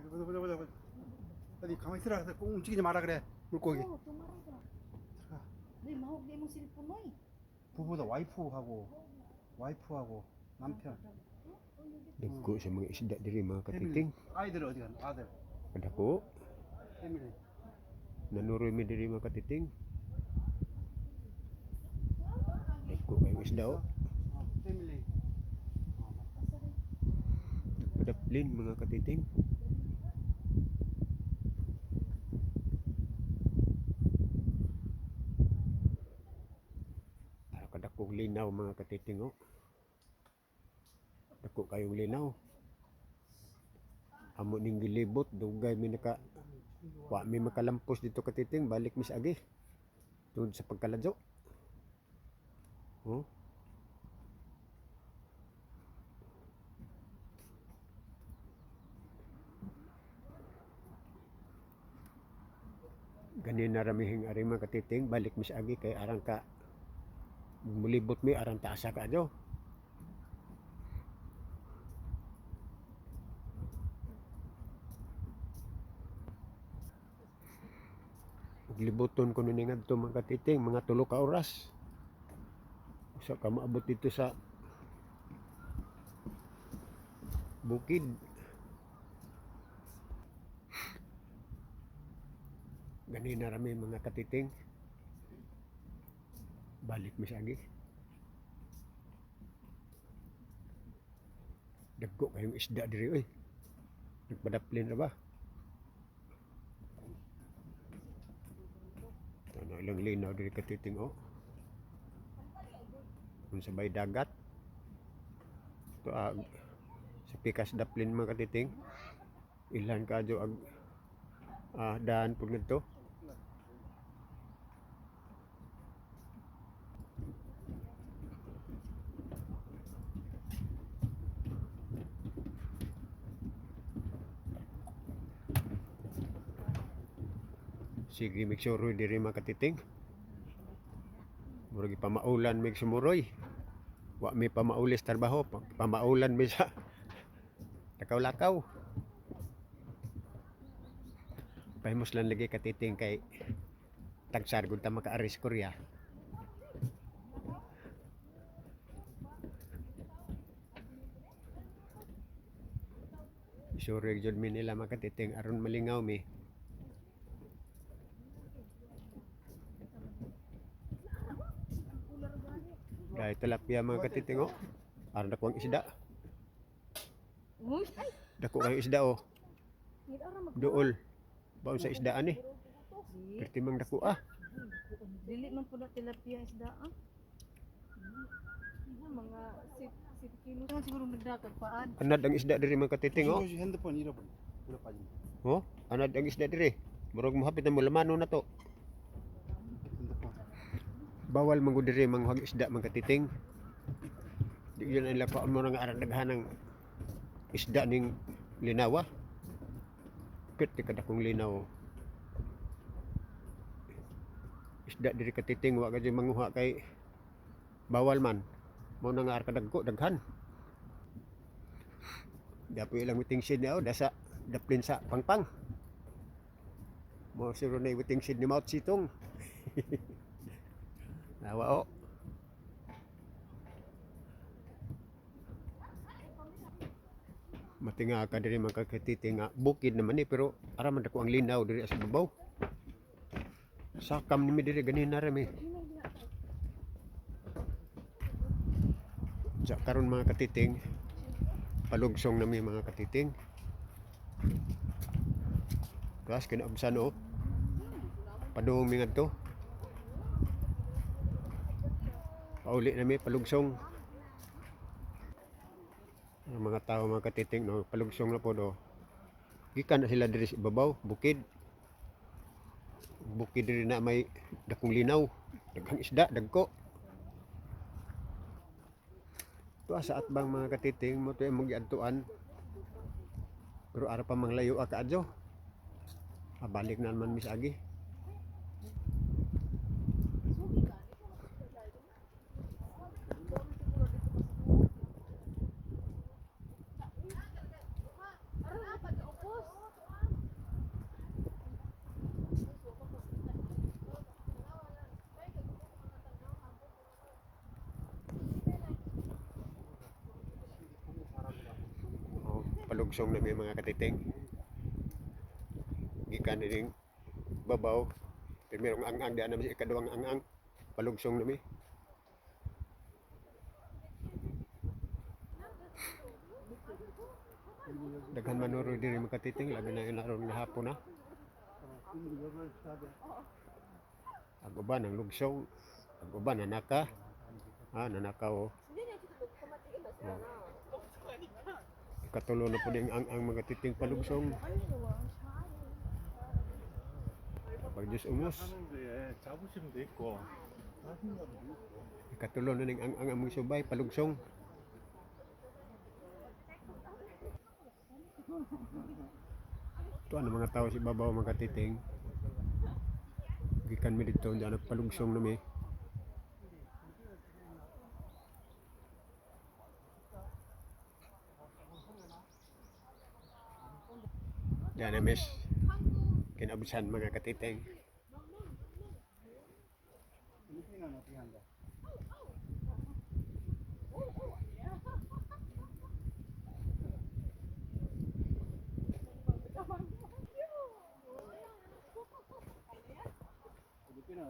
보자 보자 보자 보자. 어디 가만히 있으라. 꼭 움직이지 마라 그래. 물고기. Oh, tumaray ka. Day, mahog di mong cellphone oy. 부부도 와이프하고 남편. Dagko sa mga isda diri, mga katiting. 아이들 어디 갔나? 아들. Kadako. Family. Nanuroy mi diri, mga katiting. Dagko kayong isda oh. 어, family. Nagpadaplin, mga katiting. Para kadakong linaw, mga katiting oh. Dako kayong linaw. Amo ning gilibot, dugay mi naka wa mi makalampos dito, katiting, balik mi sa agi. Tungod sa pagkaladyo. Oh. Ganin na ramihing ari, mga katiting, balik mi sa agi kay arang ka mulibot mi arang taasa ka adyo. Ug libuton ko ni ngadto, mga katiting, mga 3 ka oras usa ka maabot dito sa bukid. Ganina rami, mga katiting, balik mi sa agi. Dagko kayong isda diri oy. Nagpadaplin ra ba? Ano ilang linaw diri, katiting oh. Kung sabay dagat. Ito ah, sa pikas daplin, mga katiting. Ilan ka ag daan pud ngadto. Sige, mig suroy diri, mga katiting. Murag pamaulan mig sumuroy. Wa mi pamaulis trabaho, pamaulan mi sa lakaw-lakaw. Pahimos lang lagi, katiting, kay tagsar gud ta makaari sa Korea. Isuroy jud mi nila, mga katiting, aron malingaw mi. Dahil tilapia, mga katiting oh. Aron dako ang isda. Uy, ay, Dako kayo isda oh. ara mag Duol. Baon sa isdaan eh. Perti mang dako ah. Dili man po na tilapia isda ah. Mga 7 kilo. Kan siguro nagdakag paad. Anad ang isda diri, mga katiting oh. 조심 핸드폰 잃어버려. 물에 빠진다. Oh, anad ang isda diri. Murag mohapit na mulamano na to. 핸드폰. Bawal man gud diri manguhag isda, mga katiting. Di yun ang lako mo nga arang daghan ng isda ning linawa. Perti kadakong linaw. Isda diri, katiting, wa gud manguha kay bawal man. Mao na nga ar kadagko daghan. Dapo ilang waiting shed niya oh, dasa daplin sa pangpang. Mo siguro na waiting shed ni Mao Zedong. Nawa oh. Matinga ka diri, mga katiting, nga bukid naman eh, pero ara man dako ang linaw diri sa babaw. Sakam ni mi diri ganina ra mi. Sa karon, mga katiting, palugsong na mi, mga katiting. Gas kinaabsan oh. Padung mi ngadto. Pauli na mi, palugsong. Ang mga tao, mga katiting, no, palugsong na po do. Gikan na sila diri sa ibabaw, bukid. Bukid diri na may dakong linaw, daghang isda, dagko. Ito sa atbang, mga katiting, mo to imong giadtuan. Pero ara pa manglayo ka adyo. Balik na naman mi sa agi. Palugsong na mi, mga katiting. Gikan ning babaw. Primerong ang-ang, diyan namin sa ikaduhang ang-ang. Palugsong na mi. Daghan manuro diri, mga katiting, labi na yun aron nga hapon na. Ang uban ang lugsong, ang uban nanaka. Ah, nanaka oh. Oh. Ikatulo na po din ang mga titing palugsong. Pag Diyos umos, 하는데 자부심도 있고 자신감도 있고. Ikatulo na ning ang among subay palugsong. Ito ang mga tao sa ibabaw, mga katiting. Gikan mi dito, diyan nagpalugsong na mi. Diyan na miss. Kinabusan, mga katiting. 필리핀은 어떻게 한다? 필리핀은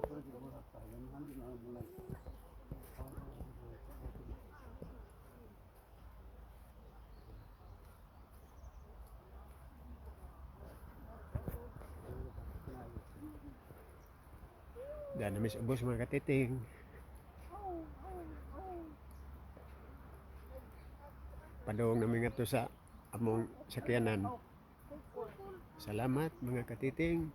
그런지 몰랐다. 연한지 나는 몰랐어. Diyan na miss ubos, mga katiting. Padung namin nga to sa among sakyanan. Salamat, mga katiting.